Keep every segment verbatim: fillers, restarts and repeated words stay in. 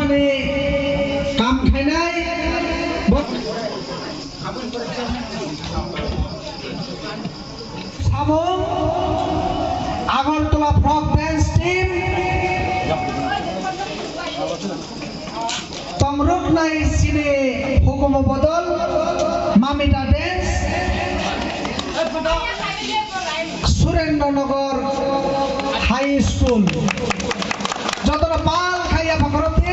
Ni kam khainai bo-, samung Agartala frog dance team, tongruknai chini hukumu bodol Mamita dance. Surendra Nagar High School. Jotono pal khaiya phakarok di.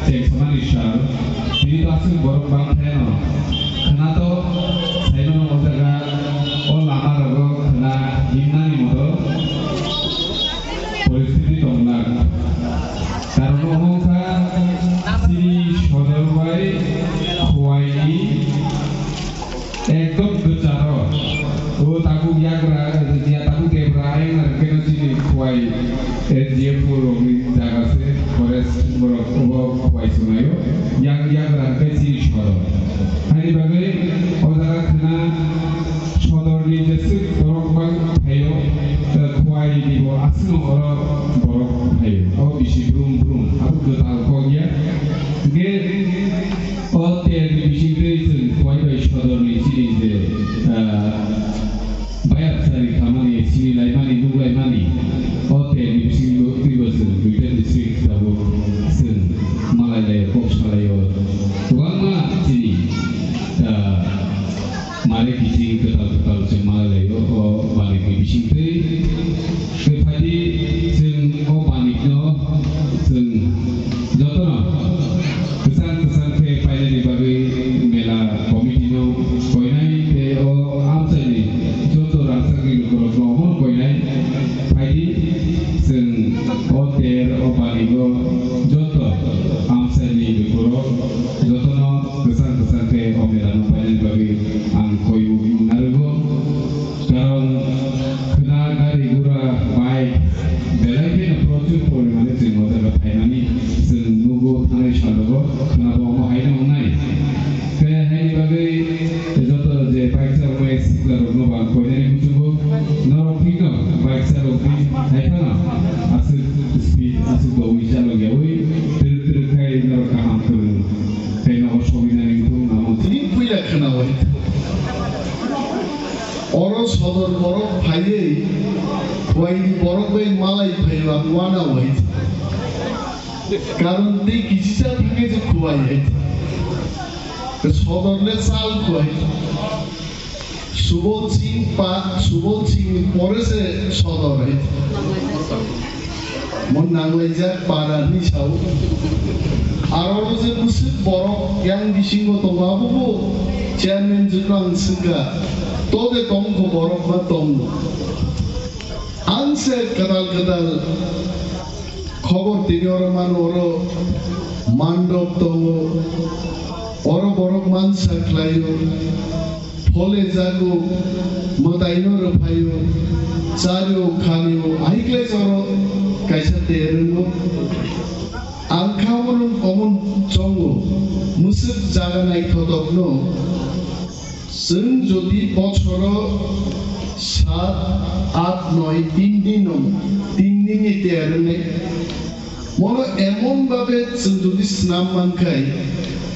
Chengsamani sal, tini to aswk borok bang khe no. Khwna to saimano o jaga, o lama rogo khwna himnani moto poristiti tonglak. Karon omo wngkha chini sodor bai Khowai ni ekdom gwcharo. O tabuk yagra, ya tabuk debra ayang narwkhe no chini Khowai S D F rokni jaga se, forest borok obo Khowai swmaio. Yang yagra hwnkhe chini sodor. Haini bagwi o jaga khwna sodorni jeswk borok bang phaio, eh, Khowai ni bo aswk oro borok phaio. Abo bisi brum brum, abo gwtal kok ya. Hwnkhe o terni bisingtwi chwng Khowai bai sodorni chini je, ah, bayapsari khamani, sinilaimani, nuklaimani, o terni bisingtwi bo chwng duita district tabuk chwng malai laio, kok salaio. Kwbangma chini, ah, mare kiching kwtal kwtal chwng malai laio, o banikni bisingtwi. Khe phaidi chwng o banikno chwng jotono kwchang kwchang khe painani bagwi mela committee no koinai tei o amchaini joto rangchakni lukurokno omono koinai. Phaidi chwng o ter o banigo joto amchaini lukurok jotono kwchang kwchang khe o mela no painani bagwi ang koi narwgo. Karon khwna gari gura bike belai kheno prochur porimane chwng o jaga phaimani chwng nugo thanai salogo khwna bo omo haino wngnai. Khe haini bagwi joto je bike chaloknai sikla rokno bo ang koinani muchungo norok phikno bike chalokdi hai phano aswk speed aswk dowi chalok yawi twrwk twrwk khai norok kaham kwrwng khai nogo sogwinani wngthung amo. Tini puila khwnawi. Oro sodor borok phaiwi, Khowai ni borok bai malai phaiwi ang uanao hai. Karon tei kisisa thangwi se Khowai hai. Sodor le sal Khowai. Subol Singh pa, Subol Singh ni pore se sodor hai. Mon nanglaijak para hinwi sao. Aro o je bwswk borok yang bisingo tongo, abo bo chairman jwkang swngkha. To de tongkho borok ma tongo. Ang se kwtal kwtal khobor tini oro mano, oro mandop tongo, oro borok mansa khlaio. Phole jago, mwtaino rwphaio, chario, khanio, aiklai joro kaisa ter wngo. Ang kha omono omo chongo, mwswk jaga naithotokno, chwng jodi bochoro sat, at, noi, tin din no, tin din ni ter wngnai. Mono emon babe chwng jodi snam mankhai,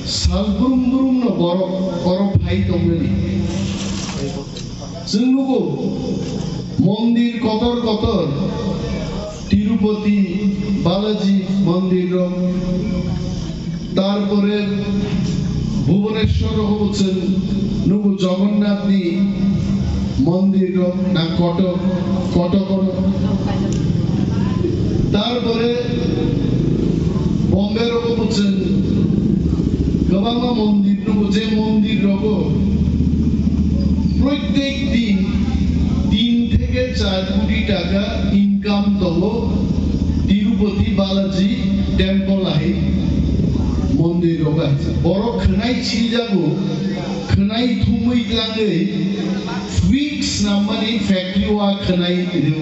sal brum brum no borok oro phai tongnani. Chwng nugo mondir kotor kotor, Tirupati, Balaji mondir rok, tarpore Bhubaneswar rogo chwng nugo Jagannath ni mondir rok na kotok, kotok oro. Tarpore Bombay rogo bo chwng Kwbangma mondir nugo, je mondir rogo proitek din tin theke char koti taka income tongo Tirupati Balaji temple hai mondir rogo. Borok khwnai sijago, khwnai thumwi tlangwi weeks nammani factory o khwnai rw.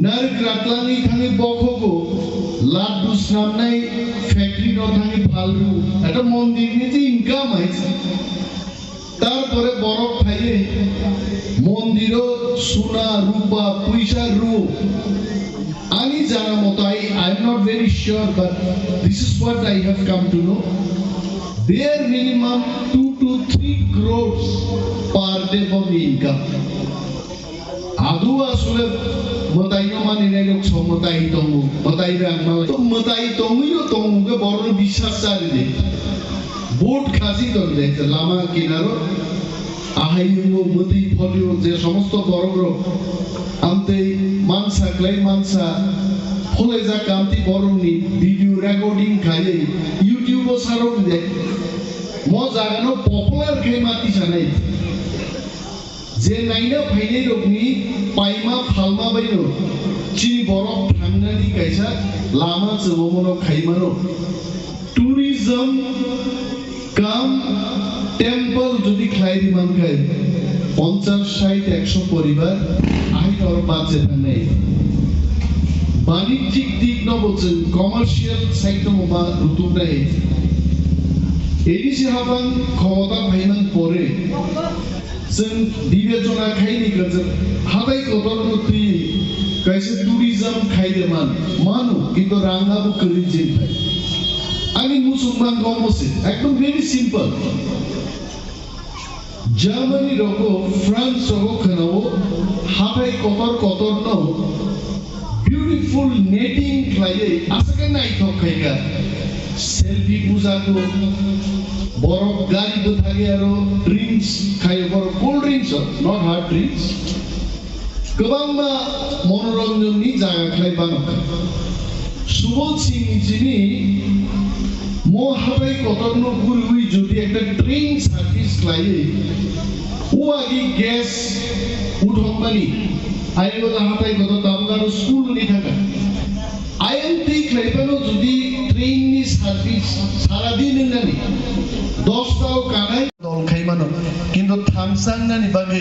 Narwk ratlangwi thangwi bokhogo laddu snamnai factory no thangwi phalru. Eta mondir ni je income hai. Tarpore borok phaiwi mondiro suna, rupa, puisa rw. Ani jana moto, I, I am not very sure, but this is what I have come to know. Bare minimum two to three crores per day for the income. Adu asole mwtaino maninai rok so mwtai tongo, mwtai rang malai. To mwtai tongwi no tongo ke borok no biswas chari de. Boat khasi ton de lama kinaro. Ahai yungo mwtwi pholio je somosto borok rok. Amtei mansa klai mansa pholejak kamti borok ni video recording khaiwi YouTube o sarok de. Mo jaga no popular khe mati sanai. Je naina phainai rokni paima phalma baino chini borok thangnani kaisa lama chwngmano khaimano. Tourism cum temple jodi khlai ri mankhai, ponchash, sait, ekso poribar ahai norok bache thangnai. Banijik dik no bo chwng commercial side no bo ma rutuknai. A D C hapang khomota phaiman pore, chwng bibechona khaini kwchwng hatai kotorno twi kaisa tourism khaide man, mano, kintu rang abo kwrwi jin phai. Ani muchung mang gomo se, ekdom very simple. Germany rogo, France rogo khwnao hatai kotor kotorno beautiful netting khlaiwi aswk khe naithok khaikha. Selfie bujago, borok gari bwthagwi aro drinks khaio, borok cold drinks o, not hard drinks. Kwbangma monoranjonni jaga khlai banokha. Subol Singh ni chini mo hatai kotorno guriwi jodi ekta train service khlaiwi, o agi gas uthokmani, ayang hatai kotor tabuk aro school ni thangkha. Ayang twi khlaiphano jodi train ni service sara din wngnani, dosta o kanai dol khaimano, kintu thamsangnani bagwi